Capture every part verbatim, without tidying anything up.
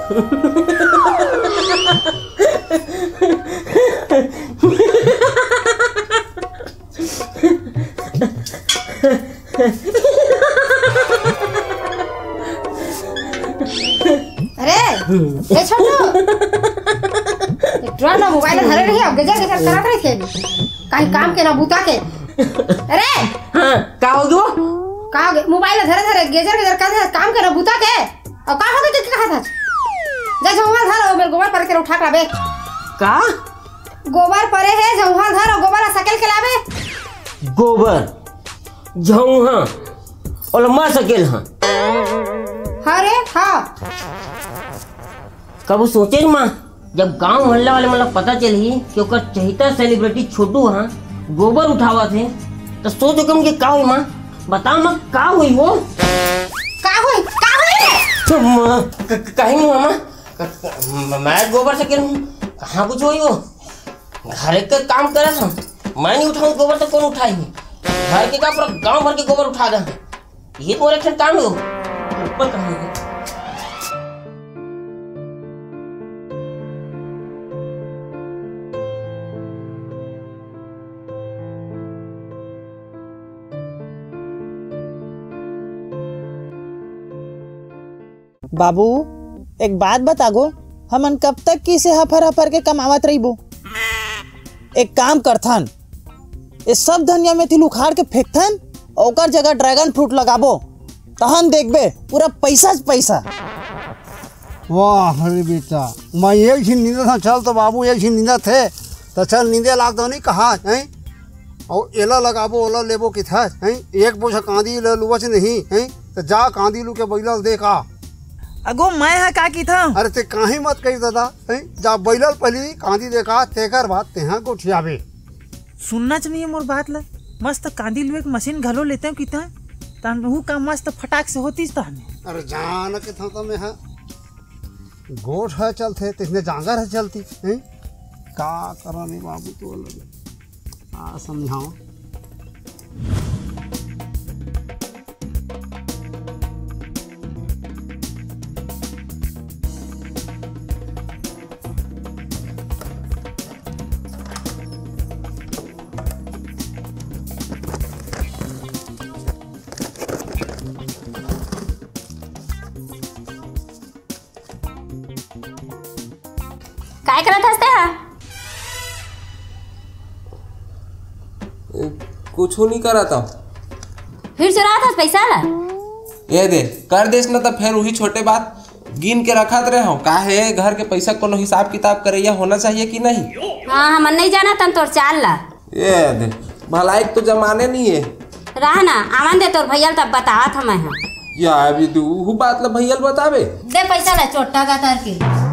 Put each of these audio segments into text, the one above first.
अरे, ए छोटू, एक ठो ना मोबाइल धरे रही, अब गजर गजर करत रही थे अभी। कहीं काम के ना बूता के। अरे, हाँ, का हो गयो? का हो गयो? मोबाइल धरे धरे गजर गजर करत रहे, काम के ना बूता के। अब का हो गयो, के कहा था? जा झोंगा धर, ओ मेरे गोबर पर के उठा के लाबे। का? गोबर परे हे, झोंहा धर, ओ गोबर ला सकेल के लाबे। गोबर, झोंहा, ओला मैं सकेल हाँ। हाँ रे, हाँ। कभू सोचे माँ, जब गांव मोहल्ला वाले मन ला पता चलही कि ओकर चहिता सेलिब्रिटी छोटू हा गोबर उठावत हे, त सोच ओकर मन के का होई माँ? बता माँ, का होई वो? का होई? का होई रे? तो माँ, क-, क-, कहीं नहीं माँ, क-, क-, म-, मैं गोबर से गिरूँ, कहाँ कुछ होई वो? घर के काम करत हूँ, मैं नहीं उठाऊँ गोबर तो कौन उठाई? घर के का पूरा गांव भर के गोबर उठा दे। ये तो एक ठन काम हो। ऊपर कहाँ है? बाबू, एक बात बता गो, हमन कब तक किसे हफर हफर के कमावत रहिबो? एक काम करथन, ये सब धनिया मेथी ल उखाड़ के फेंकथन, ओकर जगह ड्रैगन फ्रूट लगाबो, तहन देखबे पूरा पैसा च पैसा। वाह रे बेटा, मैं एक झिन नींदत हंव, चल तो बाबू एक झिन नींदत हे, त चल नींदे लाग दो नहीं कहा, हैं? अउ एला लगाबो, ओला लेबो किथस, हैं? एक बोझा कांदी ल लुवच नहीं, हैं? त जा कांदी लू के बइला ल दे का। अगो, मैं ह का किथंव? अरे ते काहीं मत कही दादा, हैं? जा बइला ल पहिली कांदी दे का, तेकर बाद तेहा गोठियाबे। सुनना च नहीं है मोर बात ला। मस्त कांदी लुए के मशीन घलो लेते हो कितना, तन वहू काम मस्त फटाक से होतीस तहने। अरे जान के था तो मैं हा गोठ ह चलथे, तिसने जांगर ह चलती, हैं? का करन ए बाबू तो लगे। आ समझाओ। काय करत हस तेहा? कुछु नहीं करत हूँ। फिर चुरात हस पैसा ला? ये दे, कर देस न त फेर उही छोटे बात गिन के रखत रहे हो। काहे घर के पैसा कोनो हिसाब किताब करैया होना चाहिए कि नहीं? हाँ, हमन नहीं जाना तन तोर चाल ला। ये दे, भलाई के तो जमाने नहीं है। रह ना, आवन दे तोर भैया ल तब बतावत हूँ मैं हा। या अभी तू उहू बात ला भैया ल बतावे? दे पैसा ला चोट्टा का तर के।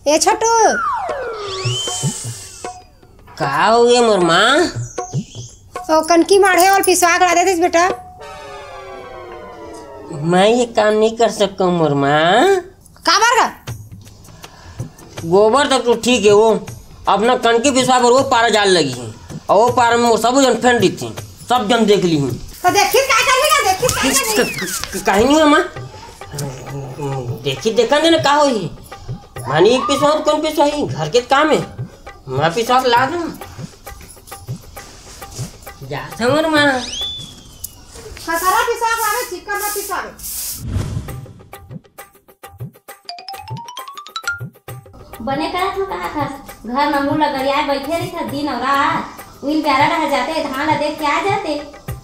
ए छोटू, का हो गया मोर माँ? ओ कनकी माढ़े वाल पिसवा के ला देतिस बेटा। मैं ये काम नहीं कर सकता हूँ मोर माँ। काबर गा? गोबर तक तो ठीक है, वो अपना कनकी पिसवा बर वो पारा जाल लगी है, और वो पारा में वो सब जन फेंक देती, सब जन देख ली हूँ। तो देखिस काय करही ना, देखिस काय करही? क-, क-, क-, कहीं नहीं मामा। देखी देखा देना का होई। मानी पिसवा तो कौन पिसवा ही? घर के काम है। मैं पिसवा के ला दूँ। जा समर माँ। खसरा पिसवा के लावे, चिक्का मत पिसवावे। बने करत हूँ, कहा था, घर म मुंह ल गरियाए बइठे रहिथस दिन अउ रात। उइन ब्यारा डहर जाते, धान ल देख के आ जाते।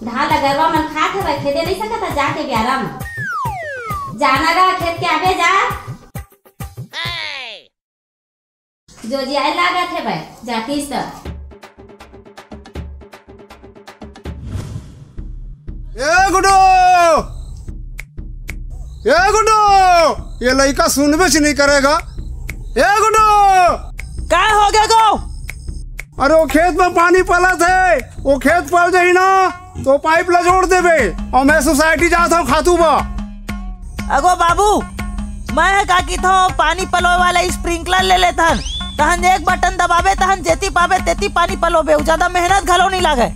धान ल गरवा मन खात हवय, खेदे नइ सकत हस जाके ब्यारा म। जाना गा, खेद के आबे जा। जोजियाए लागत हे बे, जातिस त। ए गुड्डू, ए गुड्डू, ये लइका सुनबे से नहीं करेगा। ए गुड्डू, का हो गया गो? अरे वो खेत में पानी पलत हे, वो खेत पल जाही ना तो पाइप ला जोड़ देबे। अउ मैं सोसाइटी जात हँव खातू बा। अगो बाबू, मैं ह का किथों, पानी पलोय वाला स्प्रिंकलर ले लेथन, तहन एक बटन दबाबे, तहन जेती पाबे तेती पानी पलोबे, उ जादा मेहनत घलो नइ लागे।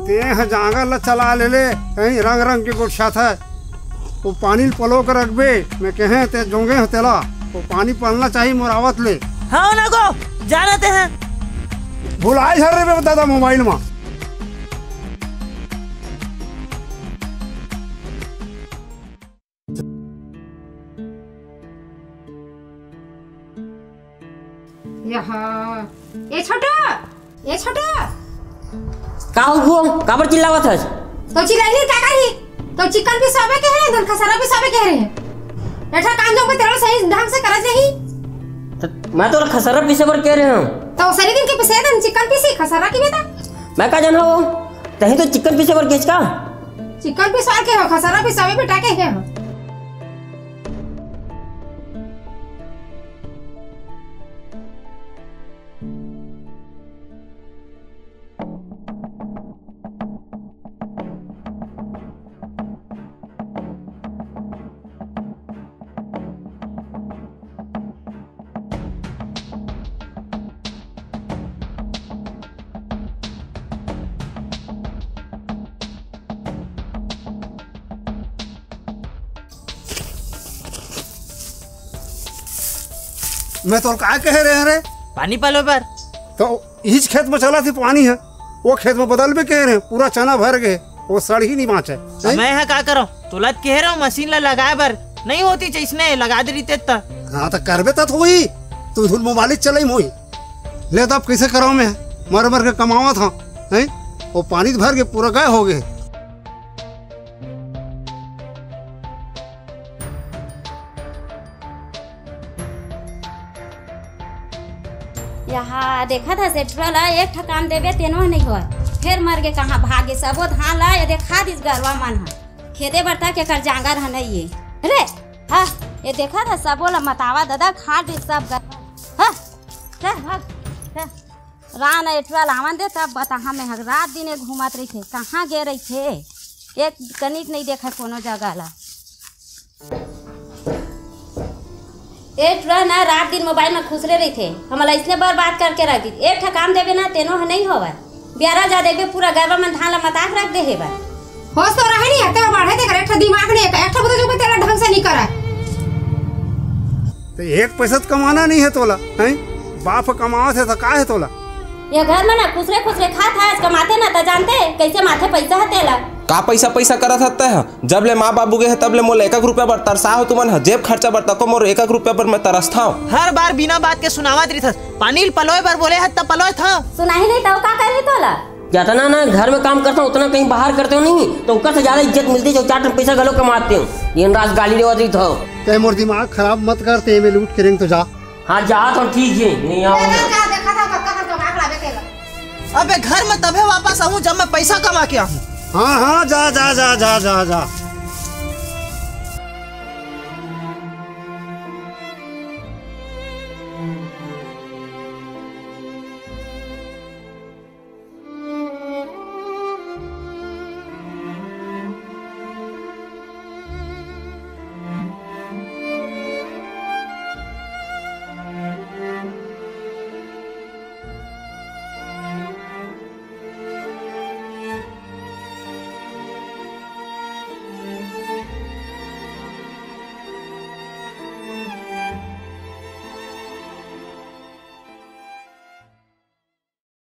तेंह जांगर ला चला ले ले, कहीं रंग रंग के गोठियाथस। वो पानी ल पलो के रखबे, मैं कहें ते जोंगे हो तेला, वो पानी पलना चाही मोर आवत ले। हाँ ना गो, जानते हैं। भुलाए झर रे बे दादा मोबाइल मा। यहा, ए छोटू, ए छोटू। का हो भुआ, काबर चिल्लावत हस? तो चिल्लाई नहीं का कही? तो चिकन पिसाबे के हे, धन खसरा पिसाबे के हे। एठा काम जो तेरा सही ढंग से करत नहीं। त मैं तोला खसरा पिसे बर कहे रहेंव। तो सरी दिन के पिसे धन चिकन पिसी, खसरा की बेटा। मैं का जानहूँ, तहीं तो चिकन पिसे बर केहेस का? चिकन पिसवा के हो, खसरा पिसाबे बेटा के हे हो। मैं तोला का कहे रहेंव रे? पानी पलोय बर। तो इहीच खेत में चलत हे पानी ह, वो खेत में बदलबे कहे रहेंव, पूरा चना भर गे, वो सड़ही नहीं बाँचे। त मैं ह का करँव? तोला त कहे रहेंव मशीन ला लगाए बर, नहीं होतिस अइसने लगा दे रहितेस त। हाँ, त करबे त होही, तू धुन मोबाइल चलाई मोही। ले त अब कइसे करँव मैं, मर मर के कमावत हँव, हैं? वो पानी त भर गे, पूरा गाय हो गे। यहा देखत हस ए ठुरा ला, एक ठा काम देबे तेनो नइ होय, फेर मर गे कहाँ भागे, सबो धान ला ये देखा दिस गरवा मन ह, खेदे बर तक एकर जांगर ह नइ ये रे। हाँ, ये देखत हस सबो ला मतावा ददा खा दिस सब गरवा। हाँ, हाँ, हाँ, हाँ। रान ए ठुरा लावन दे, तब बताहा मैं ह। रात दिन ए घूमत रहिथे, कहाँ गे रहिथे, एक कनिक नइ देखय कोनो जगह ला। ए ठुरा ना रात दिन मोबाइल में खुसरे रहिथे, हमला अइसने बर्बाद करके रख दिस। एक ठा काम देबे ना, तेनो ह नइ होवय। बियारा जा देखबे, पूरा गरवा मन धान ला मताक रख दे हे बर। होश तो रहे नहीं, ते बढ़े ते करे, एक ठो दिमाग नहीं, एक ठो बता जो तेरा ढंग से नहीं करा। तो एक पैसा तो कमाना नहीं है तोला, हैं? बाप कमावत हे तो का है तोला? ये घर में ना खुसरे खुसरे खात हस, कमाते ना त जानते, कैसे माथे पैसा है तेला। का पैसा पैसा करत हस तैं ह? जब ले माँ बाबू गे हे तब ले मोला एक एक रुपया बर तरसा हो तुमन ह। जेब खर्चा बर तको मोर एक एक रुपया बर मैं तरसथव। हर बार बिना बात के सुनावत रहिथस। पानी ल पलोय बर बोले हस त पलोय थव। सुनाही नहीं त का करही तोला? जतना ना घर में काम करता हूँ, उतना कहीं बाहर करते हो नहीं, तो ओकर से ज्यादा इज्जत मिलती जो चार ठन पैसा घलो कमाते हो। दिन रात गाली देवत रही थो। ते मोर दिमाग खराब मत कर, ते में लूट के रेंग तो जा। हाँ, जा तो ठीक है, नहीं आओ। देखा था, देखा था, कब कब कब आंख लावे केला। अबे घर में तबे वापस आऊँ जब मैं पैसा कमा के आऊँ। हाँ, हाँ, जा, जा, जा, जा, जा, जा।